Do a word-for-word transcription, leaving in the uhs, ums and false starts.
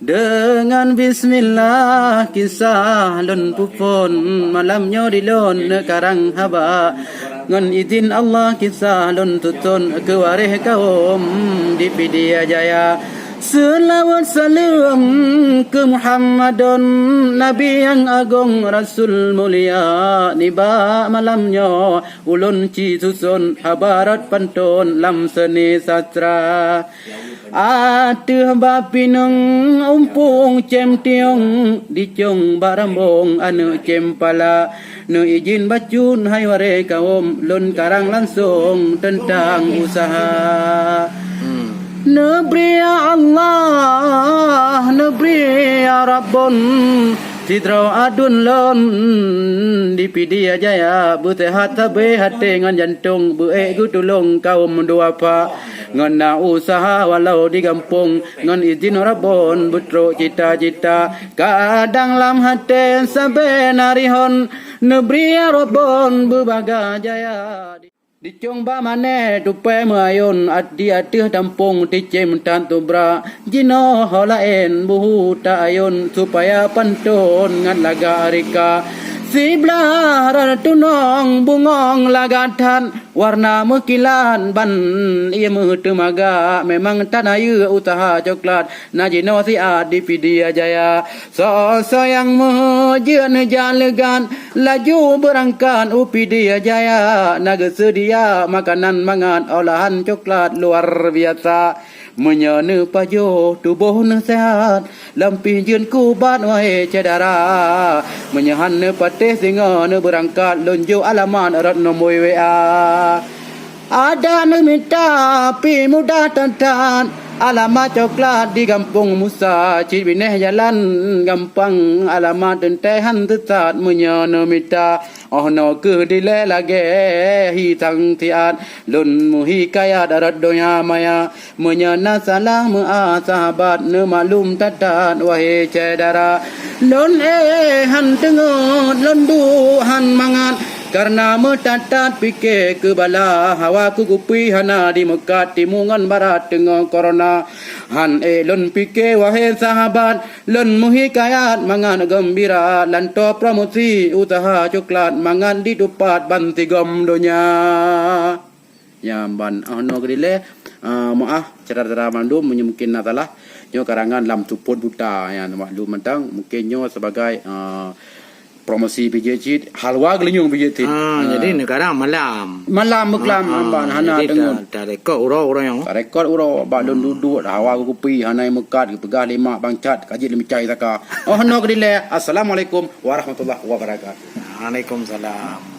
Deungon bismillah kisah lôn peuphon, malam nyoe di lôn neukarang haba. Ngon idhin Allah kisah lôn tuton keu waréh kawöm di Pidie Jaya. Seulaweuet saleuem keu Muhammadon, Nabi nyang agong, Rasul mulia. Nibak malam nyoe ulôn ci suson haba rot panton lam seuni sastra. Ateueh bak pineung umpung cém tiong, dicong bak rambong aneuk cém pala. Neuidhin bacut hai waréh kawöm, lôn karang langsong teuntang useuha. Hmm. Neubri ya Allah, neubri ya Rabbon, sidroe aduen lôn di Pidie Jaya, beuseuhat sabé até ngon jantong, beu-ék geutulông kawöm duafa. Ngon na useuha walau di gampông, ngon idhin Rabbon beutrok cita-cita. Kadang lam até sabé na rihon, neubri ya Rabbon beubaga jaya. Dicong bak mané tupée meuayon, at-, di ateueh tampông ticém that tubra. Jinoe ho laén buhu ta-ayon, supaya panton ngat lagak rika. Siblah rot tunong bungong lagak that, warna meukilat ban ié meuteumagak. Memang that na yue useuha coklat, na jinoe siat di Pidie Jaya. Soe-soe nyang meuheujeut neujak leugat, laju beurangkat u Pidie Jaya. Na geuseudia makanan mangat, olahan coklat luar biasa. Meunyoe neupajoh tuboh neuseuhat, lampih jeuet kubat wahé syedara. Meunyoe han neupatéh singoh neubeurangkat, lôn jok alamat rot nomor W A. Adak neumita pih mudah that-that, alamat coklat di Gampông Musa, cit binéh jalan gampang, alamat teuntée han teusat meunyoe neumita. Oh noe kheueh dilée lagée hi sang siat, lôn meuhikayat rot donya maya. Meunyoe na salah meu'ah sahabat, neumaklum that-that wahé syedara. Lôn éh han teungeut, lôn duek han mangat, kareuna meuthat-that pike keu bala. Hawa keu kupi hana dimeukat, timu ngon barat teungoh korona. Han éh lôn pike wahé sahabat, lôn meuhikayat mangat geumbira, lantoe promosi useuha coklat mangat ditupat ban sigom donya. Nyan ban, ah, noe keudilée, ah, meu'ah syedara-syedara mandum meunyoe mungkin na salah. Nyoe karangan lam seupôt buta, nyan maklum mantong. Mungkin nyoe sebagai, ah, promosi pih jeuet cit, halwa geulinyueng pih jeuet cit. Ah, jadi neukarang malam. Malam beuklam, ah, ban hana jadi deungon. Ta-, tarekod uroe-uroe nyoe. Tarekod uroe, bak lôn duduek, hawa kupi, hana meukat, geupeugah lé mak bang cat, ka jeuet lé meucai saka. Oh noe keudilée. Assalamualaikum warahmatullahi wabarakatuh. Waalaikumsalam.